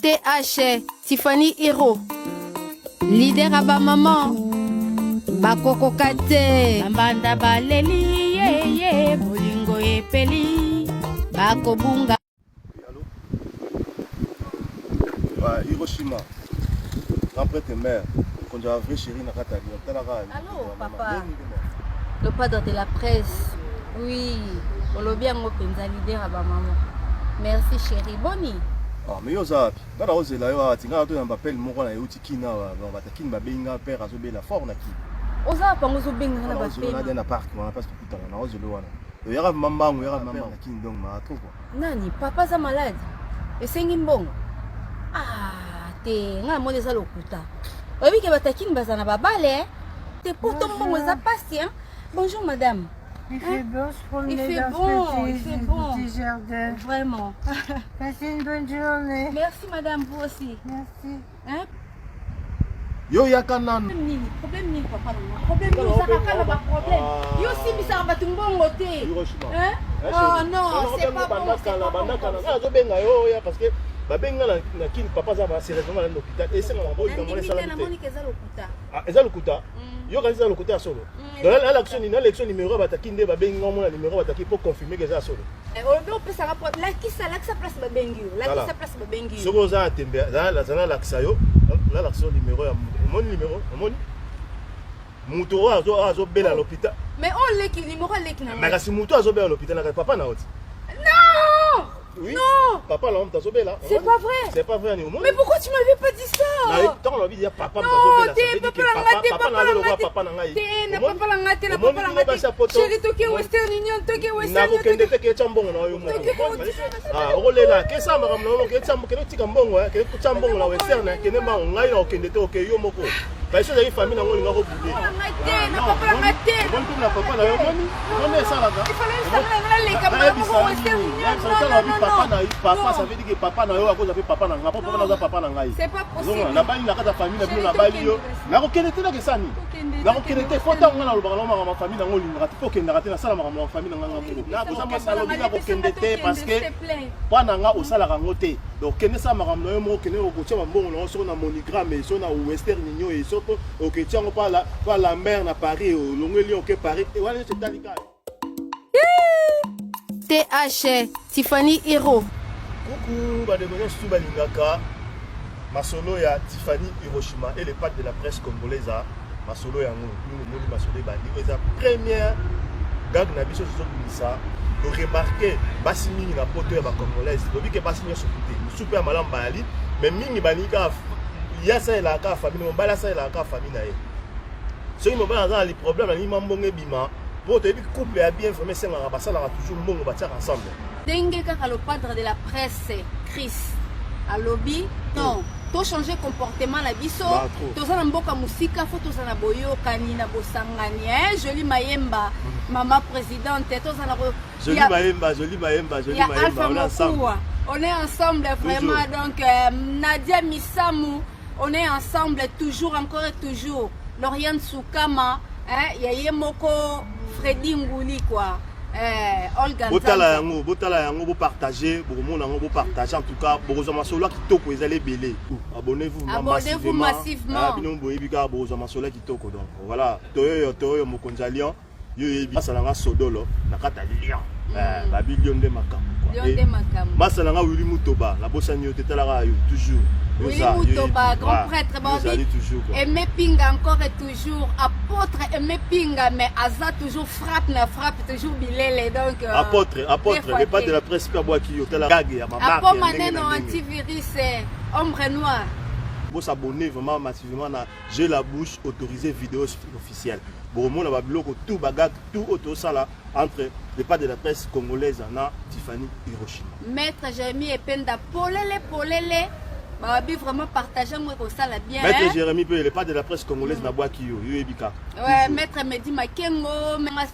TH Tiffany Hero leader ya ba maman bakokoka te Bambanda baleli yeye bolingo epeli bakobunga Allô Ba Hiroshima. Grand prêtre mère. Mokonzi ya vrai chéri na kati ya Lyon. Tala kaka. Allô, papa. Le padre de la presse. Oui, olobi yango mpenza leader ya ba maman. Merci chérie. Boni. Ah, mais yo oza wapi? Nga nakozela yo awa ti nga toyamba appel moko na euti Kin awa. Donc bata Kin babengi nga père azobela fort na Kin. Oza wapi yango ozobenga nga na Nakozela bapema? na parc wana place tokutana nakozela wana. Oyaka vraiment mbangu, oyaka vraiment mbangu na Kin donc maa trop quoi. Nani papa aza malade esengi mbongo ah te ngai namoni eza lokuta oyebi ke batakini baza na babale eh? te poto mbongo eza pasi hein? Bonjour madame. Il fait beau se promener Il fait dans bon, ce petit, il fait bon. petit jardin. Vraiment. Passez une bonne journée. Merci madame, vous aussi. Merci. Hein? Yo yaka nanu. Problème nini? Problème nini papa na nga? Problème nini ozaka kaka na ba problème? Ah. Yo osimbisaka bato mbongo te. Hiroshima. Hein? Eh, Oh chérie. non, c'est pas bon, c'est pas bon. Banda comme kala. ça. Azobenga yo oya parce que babengi nga na Kin papa aza ba sérieusement na l'hôpital. Esengaka boyi na mona Nandimi te esalami te. namoni ke eza lokuta. Ah, eza lokuta Mm. yo kanisi eza lokuta ya solo donc nalakisa nini nalakisa numero ya bataki nde babengi nga omona numero ya bataki mpo confirme ke eza ya solo Eh, olobi opesaka lakisa lakisa place babengi yo lakisa place babengi yo soki oza na tembe aza nalakisa yo nalakisa yo numero ya omoni numero omoni moto oyo azobela na l'hôpital mais oyo leki numero aleki na mais kasi moto azobela na l'hôpital na papa na yo ti non Oui. Non. Papa là, on là. C'est pas vrai. C'est pas vrai. Mais pourquoi tu m'avais pas dit ça Tant on a dit papa Non, te papa la nga te papa la nga te. Papa na ngai. Te na papa la nga te na papa la nga te. Chérie toke Western Union toke Western Union. Nakokende te ke tya mbongo na yo moko. Ah, okolela kesa makambo na yo ke tya kende tika mbongo eh, kende tya mbongo na Western eh, kende mbongo ngai na okende te oke yo moko. Kasi ozali famille nango olinga kobude. Te na papa la nga te. Omoni mpe na papa na yo omoni omoni esalaka. Il fallait naleka mbala moko Western Union. Non, non, non, Papa na papa ça veut dire que papa na yo akoza mpe papa na ngai po papa na oza papa na ngai. C'est pas possible. Nabali na kati ya famille na bino nabali yo. Nakokende te nakesani. Nakokende te fo ntango ngai nalobaka na makambo ya famille nango olingaka te fo okendaka te nasala makambo ya famille na ngai ngai moko. Nakoza mwasi nalobi nakokende te parce que mpo na ngai osalaka yango te. Donc kende sala makambo na yo moko kende okotia bambongo na yo soko na MoneyGram soko na Western Union soko oketia yango pa Lambert na Paris olongweli oke Paris wana nyonso etali kaka. TH Tiffany Hero. Coucou, bandeko nyonso tu balingaka masolo ya Tiffany Hiroshima et les pattes de la presse congolaise a masolo yango bino bomoni masolo ebandi oyo eza première gag na biso tozobimisa toremarke basi mingi na poto ya bacongolaise lobi ke basi nyonso te mosusu mpe ya malamu bayali mais mingi balingi kaka ye asalelaka kaka famille mobali asalelaka kaka famille na ye soki mobali aza na problème alingi mwa mbongo ebima po toyebi couple ya bien vraiment esengaka basalaka toujours mbongo batiaka ensemble ndenge kaka le padre de la presse Chris alobi non to changer comportement na biso toza na mboka mosika fo toza na boyokani na bosangani eh Jolie Mayemba mama présidente toza na Jolie Mayemba Jolie Mayemba Jolie Mayemba on est ensemble on est ensemble vraiment toujours. Donc Nadia Misamu on est ensemble toujours encore et toujours Lauriane Soukama hein ya ye moko Freddy Ngouli quoi eh, Olga botala yango botala yango bopartage bokomona yango bopartage en tout cas bokozwa masolo ya kitoko ezali ebele abonnez-vous abonnez-vous massivement ah, bino boyebi kaka bokozwa masolo ya kitoko donc voilà toyoyo toyoyo mokonzi ya Lyon yo oyebi masala nga sodolo na kati ya Lyon eh, babi Lyon nde makambo Lyon nde makambo masala nga Willy Mutoba nabosani yo te talaka yo toujours Willy Mutoba grand prêtre babi Aimé Pinga encore et toujours apôtre Aimé Pinga mais aza toujours frappe na frappe toujours bilele donc euh, apôtre apôtre le pas de la presse pe abwaki yo tala gag ya mama apo maneno antivirus eh, ombre noire bo s'abonner vraiment massivement na J'ai la bouche autorisée vidéo officielle bokomona ba biloko tout ba gag tout oyo tosala entre le pas de la presse congolaise na Tiffany Hiroshima Maître Jérémie Ependa polele polele babi vraiment partage yango ekosala bien Maître hein? Jérémie pe le pas de la presse congolaise na bwaki yo yo yebi kaka ouais Maître Mehdi Makengo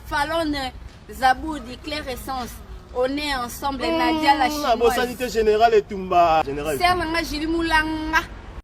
Falone Zaboudi Claire Essence on est ensemble Nadia la chinoise bosani te général Etumba général Sœur nanga Julie Moulanga.